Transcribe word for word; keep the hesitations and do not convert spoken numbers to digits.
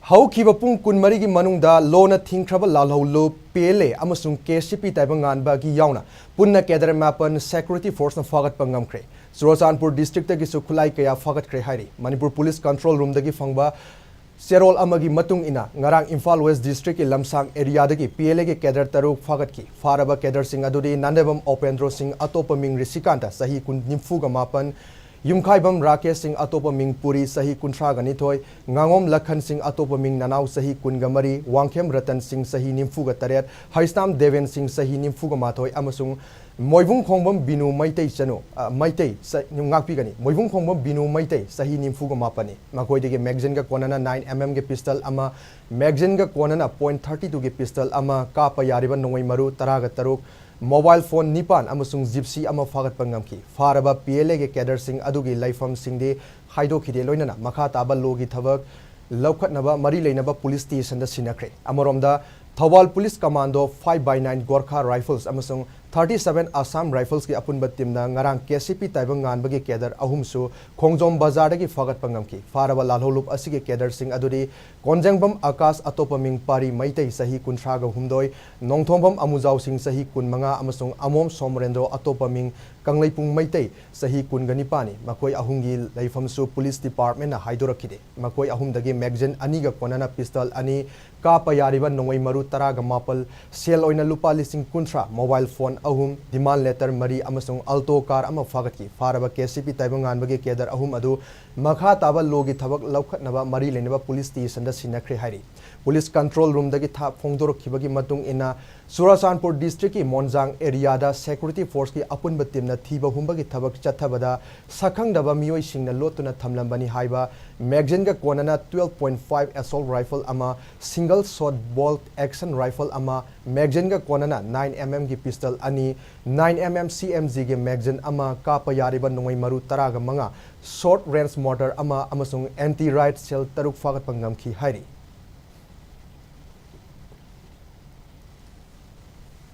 ꯍꯧꯈꯤꯕ ꯄꯨꯡ ꯀꯨꯟꯃꯔꯤꯒꯤ ꯃꯅꯨꯡꯗ ꯂꯣꯟꯅ ꯊꯤꯡꯈ꯭ꯔꯕ ꯂꯥꯜꯍꯧꯂꯨꯞ, ꯄꯤ ꯑꯦꯜ ꯑꯦ ꯑꯃꯁꯨꯡ ꯀꯦ ꯑꯦꯁ ꯁꯤ ꯄꯤ ꯇꯥꯏꯕꯪꯉꯥꯟꯕꯒꯤ ꯌꯥꯎꯅ ꯄꯨꯟꯅ ꯀꯦꯗꯔ ꯃꯥꯄꯟ ꯁꯦꯀ꯭ꯌꯨꯔꯤꯇꯤ ꯐꯣꯔꯁꯅ ꯐꯥꯒꯠꯄ ꯉꯝꯈ꯭ꯔꯦ꯫ ꯆꯨꯔꯆꯥꯟꯄꯨꯔ ꯗꯤꯁꯇ꯭ꯔꯤꯛꯇꯒꯤꯁꯨ ꯈꯨꯠꯂꯥꯏ ꯀꯌꯥ ꯐꯥꯒꯠꯈ꯭ꯔꯦ ꯍꯥꯏꯔꯤ꯫ ꯃꯅꯤꯄꯨꯔ ꯄꯨꯂꯤꯁ ꯀꯟꯇ꯭ꯔꯣꯜ ꯔꯨꯝꯗꯒꯤ ꯐꯪꯕ ꯆꯦꯔꯣꯜ ꯑꯃꯒꯤ ꯃꯇꯨꯡ ꯏꯟꯅ, ꯉꯔꯥꯡ ꯏꯝꯐꯥꯜ ꯋꯦꯁ ꯗꯤꯁꯇ꯭ꯔꯤꯛꯀꯤ ꯂꯝꯁꯥꯡ ꯑꯦꯔꯤꯌꯥꯗꯒꯤ ꯄꯤ ꯑꯦꯜ ꯑꯦꯒꯤ ꯀꯦꯗꯔ ꯇꯔꯨꯛ ꯐꯥꯒꯠꯈꯤ꯫ ꯐꯥꯔꯕ ꯀꯦꯗꯔꯁꯤꯡ ꯑꯗꯨꯗꯤ ꯅꯥꯅꯦꯕꯝ ꯑꯣꯄꯦꯟꯗ꯭ꯔꯣ ꯁꯤꯡ, ꯑꯇꯣꯞꯄ ꯃꯤꯡ ꯔꯤꯁꯤꯀꯥꯟꯇ, ꯆꯍꯤ ꯀꯨꯟ, ꯅꯤꯐꯨꯒ ꯃꯥꯄꯟ, ꯌꯨꯝꯈꯥꯏꯕꯝ ꯔꯥꯀꯦꯁ ꯁꯤꯡ, ꯑꯇꯣꯞꯄ ꯃꯤꯡ ꯄꯨꯔꯤ, ꯆꯍꯤ ꯀꯨꯟꯊ꯭ꯔꯥꯒ ꯅꯤꯊꯣꯏ, ꯉꯥꯉꯣꯝ ꯂꯈꯟ ꯁꯤꯡ, ꯑꯇꯣꯞꯄ ꯃꯤꯡ ꯅꯅꯥꯎ, ꯆꯍꯤ ꯀꯨꯟꯒ ꯃꯔꯤ, ꯋꯥꯡꯈꯦꯝ ꯔꯇꯟ ꯁꯤꯡ, ꯆꯍꯤ ꯅꯤꯐꯨꯒ ꯇꯔꯦꯠ, ꯍꯩꯁꯅꯥꯝ ꯗꯦꯕꯦꯟ ꯁꯤꯡ, ꯆꯍꯤ ꯅꯤꯐꯨꯒ ꯃꯥꯊꯣꯏ, ꯑꯃꯁꯨꯡ ꯃꯣꯏꯕꯨꯡ ꯈꯣꯡꯕꯝ ꯕꯤꯅꯨ ꯃꯩꯇꯩ ꯆꯅꯨ, ꯑ, ꯃꯩꯇꯩ ꯆ-, ꯉꯥꯛꯄꯤꯒꯅꯤ꯫ ꯃꯣꯏꯕꯨꯡ ꯈꯣꯡꯕꯝ ꯕꯤꯅꯨ ꯃꯩꯇꯩ, ꯆꯍꯤ ꯅꯤꯐꯨꯒ ꯃꯥꯄꯟꯅꯤ꯫ ꯃꯈꯣꯏꯗꯒꯤ ꯃꯦꯒꯖꯤꯟꯒ ꯀꯣꯟꯅꯅ ꯅꯥꯏꯟ ꯑꯦꯝ ꯑꯦꯝꯒꯤ ꯄꯤꯁꯇꯜ ꯑꯃ, ꯃꯦꯒꯖꯤꯟꯒ ꯀꯣꯟꯅꯅ ꯄꯣꯏꯟꯠ ꯊꯥꯔꯇꯤ ꯇꯨꯒꯤ ꯄꯤꯁꯇꯜ ꯑꯃ, ꯀꯥꯞꯄ ꯌꯥꯔꯤꯕ ꯅꯣꯡꯃꯩ ꯃꯔꯨ ꯇꯔꯥꯒ ꯇꯔꯨꯛ, ꯃꯣꯕꯥꯏꯜ ꯐꯣꯟ ꯅꯤꯄꯥꯟ ꯑꯃꯁꯨꯡ ꯖꯤꯞꯁꯤ ꯑꯃ ꯐꯥꯒꯠꯄ ꯉꯝꯈꯤ꯫ ꯐꯥꯔꯕ ꯄꯤ ꯑꯦꯜ ꯑꯦꯒꯤ ꯀꯦꯗꯔꯁꯤꯡ ꯑꯗꯨꯒꯤ ꯂꯩꯐꯝꯁꯤꯡꯗꯤ ꯍꯥꯏꯗꯣꯛꯈꯤꯗꯦ, ꯂꯣꯏꯅꯅ ꯃꯈꯥ ꯇꯥꯕ ꯂꯣꯒꯤ ꯊꯕꯛ ꯂꯧꯈꯠꯅꯕ ꯃꯔꯤ ꯂꯩꯅꯕ ꯄꯨꯂꯤꯁ ꯁ꯭ꯇꯦꯁꯟꯗ ꯁꯤꯟꯅꯈ꯭ꯔꯦ꯫ ꯑꯃꯔꯣꯝꯗ, Thoubal police commando five by nine Gorkha rifles ꯑꯃꯁꯨꯡ ꯊꯥꯔꯇꯤ ꯁꯚꯦꯟ ꯑꯁꯥꯝ ꯔꯥꯏꯐꯜꯁꯀꯤ ꯑꯄꯨꯟꯕ ꯇꯤꯝꯅ ꯉꯔꯥꯡ ꯀꯦ ꯑꯦꯁ ꯁꯤ ꯄꯤ ꯇꯥꯏꯕꯪ ꯉꯥꯟꯕꯒꯤ ꯀꯦꯗꯔ ꯑꯍꯨꯝꯁꯨ ꯈꯣꯡꯖꯣꯝ ꯕꯖꯥꯔꯗꯒꯤ ꯐꯥꯒꯠꯄ ꯉꯝꯈꯤ꯫ ꯐꯥꯔꯕ ꯂꯥꯜꯍꯧꯂꯨꯞ ꯑꯁꯤꯒꯤ ꯀꯦꯗꯔꯁꯤꯡ ꯑꯗꯨꯗꯤ ꯀꯣꯟꯖꯦꯡꯕꯝ ꯑꯥꯀꯥꯁ, ꯑꯇꯣꯞꯄ ꯃꯤꯡ ꯄꯥꯔꯤ ꯃꯩꯇꯩ, ꯆꯍꯤ ꯀꯨꯟꯊ꯭ꯔꯥꯒ ꯍꯨꯝꯗꯣꯏ, ꯅꯣꯡꯊꯣꯝꯕꯝ ꯑꯃꯨꯖꯥꯎ ꯁꯤꯡ, ꯆꯍꯤ ꯀꯨꯟꯃꯉꯥ, ꯑꯃꯁꯨꯡ ꯑꯃꯣꯝ ꯁꯣꯃꯔꯦꯟꯗ꯭ꯔꯣ, ꯑꯇꯣꯞꯄ ꯃꯤꯡ ꯀꯪꯂꯩꯄꯨꯡ ꯃꯩꯇꯩ, ꯆꯍꯤ ꯀꯨꯟꯒ ꯅꯤꯄꯥꯟꯅꯤ꯫ ꯃꯈꯣꯏ ꯑꯍꯨꯝꯒꯤ ꯂꯩꯐꯝꯁꯨ ꯄꯨꯂꯤꯁ ꯗꯤꯄꯥꯔꯠꯃꯦꯟꯠꯅ ꯍꯥꯏꯗꯣꯔꯛꯈꯤꯗꯦ꯫ ꯃꯈꯣꯏ ꯑꯍꯨꯝꯗꯒꯤ ꯃꯦꯒꯖꯤꯟ ꯑꯅꯤꯒ ꯀꯣꯟꯅꯅ ꯄꯤꯁꯇꯜ ꯑꯅꯤ, ꯀꯥꯞꯄ ꯌꯥꯔꯤꯕ ꯅꯣꯡꯃꯩ ꯃꯔꯨ ꯇꯔꯥꯒ ꯃꯥꯄꯜ, ꯁꯦꯜ ꯑꯣꯏꯅ ꯂꯨꯄꯥ ꯂꯤꯁꯤꯡ ꯀꯨꯟꯊ꯭ꯔꯥ, ꯃꯣꯕꯥꯏꯜ ꯐꯣꯟ ꯑꯍꯨꯝ, ꯗꯤꯃꯥꯟ ꯂꯦꯇꯔ ꯃꯔꯤ ꯑꯃꯁꯨꯡ ꯑꯜꯇꯣ ꯀꯥꯔ ꯑꯃ ꯐꯥꯒꯠꯈꯤ꯫ ꯐꯥꯔꯕ ꯀꯦ ꯑꯦꯁ ꯁꯤ ꯄꯤ ꯇꯥꯏꯕꯪꯉꯥꯟꯕꯒꯤ ꯀꯦꯗꯔ ꯑꯍꯨꯝ ꯑꯗꯨ ꯃꯈꯥ ꯇꯥꯕ ꯂꯣꯒꯤ ꯊꯕꯛ ꯂꯧꯈꯠꯅꯕ ꯃꯔꯤ ꯂꯩꯅꯕ ꯄꯨꯂꯤꯁ ꯁ꯭ꯇꯦꯁꯟꯗ ꯁꯤꯟꯅꯈ꯭ꯔꯦ ꯍꯥꯏꯔꯤ꯫ ꯄꯨꯂꯤꯁ ꯀꯟꯇ꯭ꯔꯣꯜ ꯔꯨꯝꯗꯒꯤ ꯊꯥ ꯐꯣꯡꯗꯣꯔꯛꯈꯤꯕꯒꯤ ꯃꯇꯨꯡ ꯏꯟꯅ, ꯆꯨꯔꯆꯥꯟꯄꯨꯔ ꯗꯤꯁꯇ꯭ꯔꯤꯛꯀꯤ ꯃꯣꯟꯖꯥꯡ ꯑꯦꯔꯤꯌꯥꯗ ꯁꯦꯀ꯭ꯌꯨꯔꯤꯇꯤ ꯐꯣꯔꯁꯀꯤ ꯑꯄꯨꯟꯕ ꯇꯤꯝꯅ ꯊꯤꯕ ꯍꯨꯝꯕꯒꯤ ꯊꯕꯛ ꯆꯠꯊꯕꯗ ꯁꯛꯈꯪꯗꯕ ꯃꯤꯑꯣꯏꯁꯤꯡꯅ ꯂꯣꯠꯇꯨꯅ ꯊꯝꯂꯝꯕꯅꯤ ꯍꯥꯏꯕ ꯃꯦꯒꯖꯤꯟꯒ ꯀꯣꯟꯅꯅ twelve point five assault rifle ꯑꯃ, single shot bolt action rifle ꯑꯃ, ꯃꯦꯒꯖꯤꯟꯒ ꯀꯣꯟꯅꯅ ꯅꯥꯏꯟ ꯑꯦꯝ ꯑꯦꯝꯒꯤ ꯄꯤꯁꯇꯜ ꯑꯅꯤ, nine M M C M ꯖꯤꯒꯤ ꯃꯦꯒꯖꯤꯟ ꯑꯃ, ꯀꯥꯞꯄ ꯌꯥꯔꯤꯕ ꯅꯣꯡꯃꯩ ꯃꯔꯨ ꯇꯔꯥꯒ ꯃꯉꯥ, ꯁꯣꯔꯠ ꯔꯦꯟꯖ ꯃꯣꯔꯇꯔ ꯑꯃ ꯑꯃꯁꯨꯡ ꯑꯦꯟꯇꯤ ꯔꯥꯏꯠ ꯁꯦꯜ ꯇꯔꯨꯛ ꯐꯥꯒꯠꯄ ꯉꯝꯈꯤ ꯍꯥꯏꯔꯤ꯫